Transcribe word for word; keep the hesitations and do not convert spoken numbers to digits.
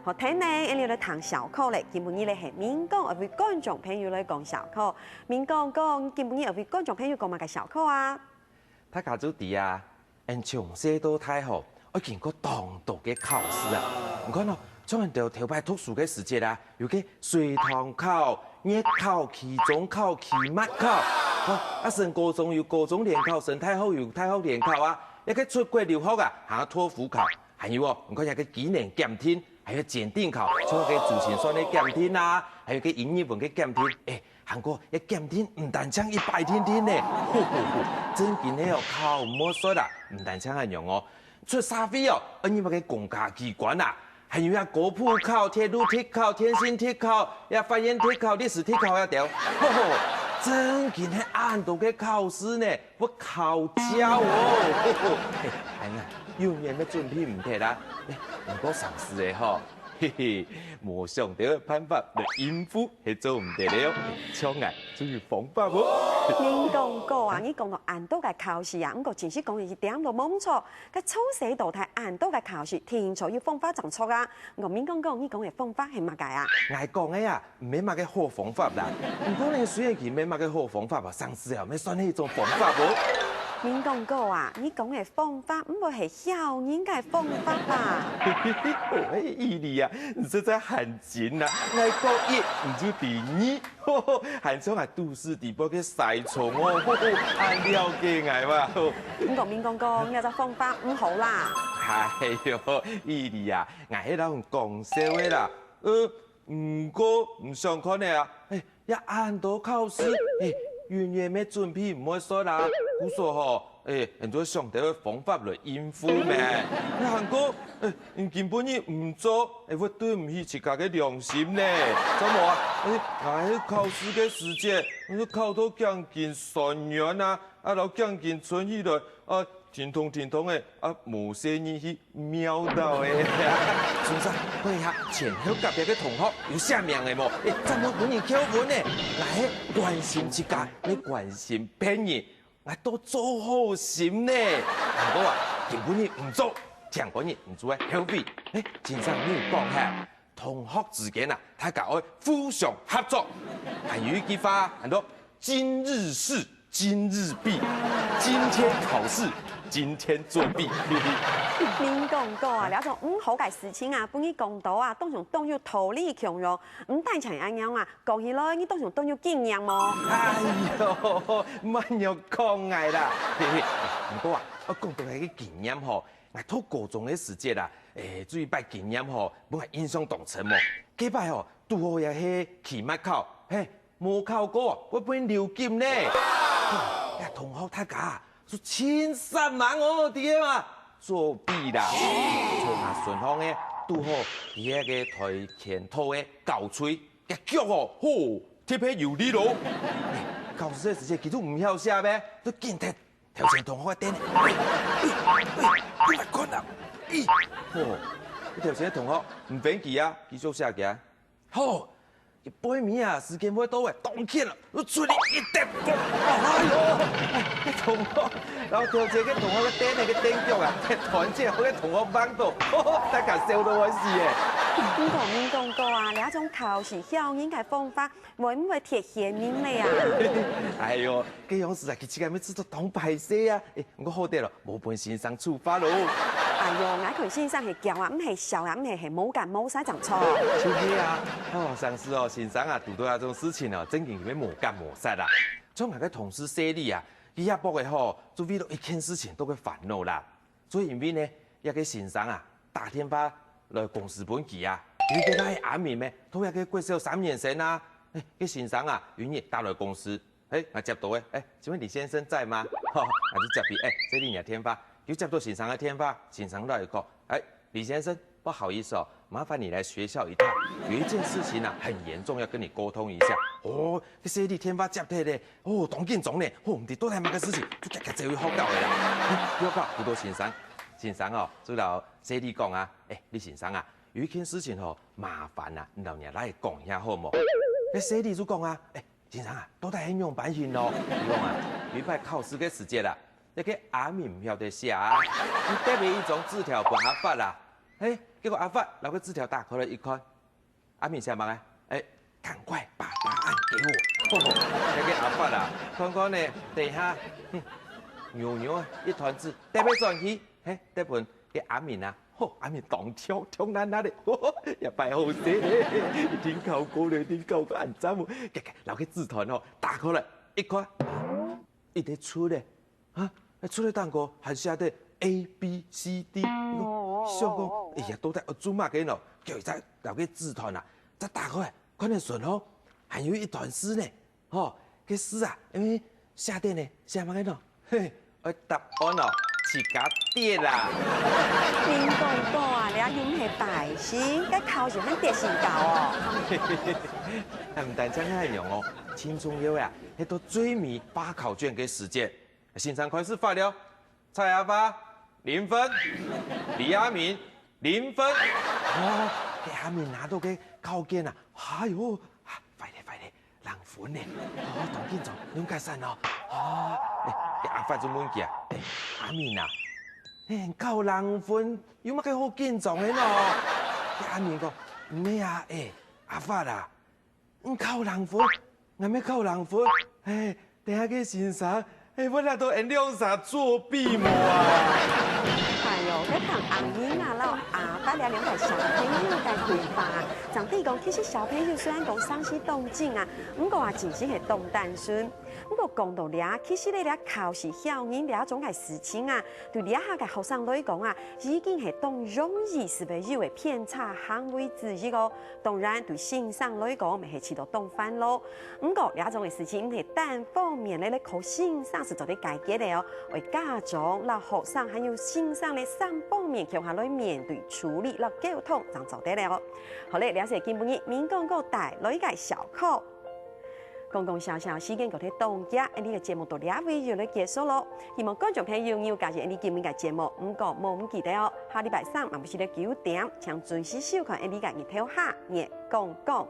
好，聽呢，𠊎等來聽笑科咧。今晡日咧係明光愛為觀眾朋友來講笑科。明光哥，你今晡日愛為觀眾朋友講麼个笑科啊？大家都知啊，𠊎等從細到大吼，愛經過當多个考試啊。你看哦，像𠊎等頭擺讀書个時節啊，有个隨堂考、月考、期中考、期末考，吼，啊升高中有高中聯考，升大學有大學聯考啊，這个出國留學啊，還有托福考。 還有哦，你看這个機能檢定，還有檢定考，像該珠心算个檢定啊，還有个英語文个檢定，欸，還過這檢定毋單淨一擺定定呢，吼吼吼，正經係哦考毋煞啊，毋單淨恁樣哦，出社會哦，愛入該公家機關啊，還有這高普考、鐵路特考、電信特考、這法院特考、律師特考這兜，吼吼，正經係恁多个考試呢。 會考焦哦。嘿，恁樣，永遠也準備毋忒啊。欸，毋過上司个吼，嘿嘿，無想到个辦法來應付，係做毋得了哦。像𠊎就有方法哦。明光哥啊，你講到恁多个考試啊，毋過真實講个一點都無毋著。該從細到大恁多个考試，定著有方法正著啊。毋過明光哥，你講个方法係麼个啊？𠊎講个啊， 毋係麼个好方法啦。毋過呢，雖然佢毋係麼个好方法吧，上司啊，也算係一種方法哦。明光哥啊，你講个方法毋會係小人个方法吧？哦，欸，伊利啊，你實在還精啊！𠊎高一，你就第二，吼吼，還像𠊎都市裡背个篩蟲哦，吼吼，恁了解𠊎哇！吼。毋過明光哥，你這方法毋好啦。哎喲，伊利啊，𠊎係摎你講笑个啦。呃， 毋過，你想看呢啊，欸，這恁多考試，欸，永遠也準備毋會煞啊。故所吼，欸，你就想兜个方法來應付咩。還過，欸，你今晡日毋做，欸，會對毋起自家个良心呢。知無啊？欸，𠊎係考試个時節，𠊎係考到頸根痠軟啊，啊，摎頸根伸起來，啊， 停動停動欸，啊，無細義去瞄到欸。先生，看一下前後隔壁个同學有寫名个無？欸，正會分人扣分呢。𠊎係關心自家，毋係關心別人，𠊎都做好心呢。毋過啊，今晡日毋做，聽講日毋做會後悔。欸，先生你有講哈，同學之間啊，大家愛互相合作。還有一句話，喊做今日事 今日畢，今天考試，今天作弊。明光哥啊，這種毋好个事情啊，分你講到啊，當像當有道理共樣，毋單淨恁樣啊，講起來你當像當有經驗無？哎喲，莫恁樣講𠊎啦。嘿嘿，毋過啊，𠊎講到這个經驗吼，𠊎讀高中个時節啊，欸，有一擺經驗吼，分𠊎印象當深哦。該擺吼，拄好也係期末考，嘿， 無考過會分留級呢。這同學大家就盡煞猛哦，知無？作弊啦！坐𠊎脣項个，拄好佢該个跆拳道个教練，佢腳哦，吼，特別有力哦。考試个時節，佢都毋曉寫咩，都緊踢頭前同學个凳。哎，哎，哎，哎，你莫看啊！咦，吼，頭前个同學毋分佢啊，繼續寫佢啊。 吼，佢背尾啊，時間會到欸，當緊啊，就出力一跌，哎喲，哎，同學，然後頭前个同學个凳仔个凳腳啊，踢斷，這个同學挷到，大家笑到會死欸。毋過明光哥啊，這種考試小人个方法，會毋會忒顯明了啊？哎喲，該樣式啊，佢自家也知著當敗勢啊。欸，毋過好得咯， 無分先生處罰咯。哎喲，𠊎看先生係噭啊，毋係笑啊，毋係係無乾無燥正著。就係啊，哦，上次哦，先生啊，堵著這種事情哦，正經係無乾無燥啊。像𠊎个同事細麗啊，佢阿伯个吼，就為了一件事情都會煩惱啦。就因為呢，這个先生啊，打電話來公司分佢啊，佢个該阿明咩，讀這个國小三年生啊，欸，該先生啊，有一日打來公司， 欸，𠊎接到欸，欸，請問李先生在嗎？吼，𠊎就接佢，欸，這裡你的電話，就接到先生个電話，先生來講，欸，李先生，不好意思哦，麻煩你來學校一趟，有一件事情啊，很嚴重，要跟你溝通一下。哦，該細麗電話接忒咧，哦，當緊張咧，哦，毋知到底麼个事情，就遽遽走去學校个啦。欸，學校堵著先生，先生哦，就摎細麗講啊，欸，李先生啊，有一件事情吼，麻煩啊，你摎若倈講一下好無？該細麗就講啊，欸， 先生啊，到底係仰般形咯？佢講啊，有一擺考試个時節啊，該个阿明毋曉得寫啊，佢貼了一張紙條分阿發啊，嘿，結果阿發摎該字條打開來一看，阿明寫麼个？欸，趕快把答案給我。該个阿發啊，看看呢，等一下，哼，軟軟一團字，擲分轉去，嘿，擲分該阿明啊，吼，阿明當暢，暢爛爛咧，吼，這擺好勢咧，一定考過咧，一定考過恁讚哦。該个，摎該字團吼，打開來一看，啊，一直出咧。 啊，出來當中還寫著A B C D，想講，哎呀，到底愛做麼个呢？叫佢再摎該字團啊，再打開來，看得順哦，還有一段詩呢，吼，該詩啊，因為寫著呢，寫麼个呢？嘿，愛答案哦，自家跌啦。恁講到啊，這又毋係拜神，該考試還跌身高哦。啊，毋單淨係恁樣哦，盡重要啊，係到最尾發考卷个時節， 先生開始發了，蔡阿發，零分；李阿明，零分。哦，該阿明拿到該考卷啊，哎喲，啊，壞咧壞咧，零分呢。哦，當緊張，仰結煞哦。啊，欸，該阿發就問佢啊，欸，阿明啊，欸，考零分，有麼个好緊張个呢？該阿明講，毋係啊，欸，阿發啊， 你考零分，𠊎乜考零分，嘿，等下該先生，嘿，會拿到𠊎兩儕作弊無啊？哎喲，該聽阿明啊摎阿發這兩個小朋友个對話，正知講，其實小朋友雖然講生性當精啊，毋過啊，真心係當單純。毋過講到這，其實咧，這考試效應這種个事情啊，對這下个學生來講啊，已經係當容易就會有个偏差行為之一哦。 當然，對先生來講，乜係試著當煩惱。毋過，這種个事情毋係單方面个來靠先生就做得解決个哦，愛家長、摎學生還有先生呢三方面共下來面對、處理摎溝通，正做得个哦。好咧，這就係今晡日明光哥帶來个笑科。講講笑笑，時間過得當遽，𠊎俚个節目到這位又來結束咯。希望觀眾朋友有佮意𠊎俚今晡日个節目，毋過莫毋記得哦，下禮拜三暗晡時个九點，請準時收看𠊎俚个日頭下月光光。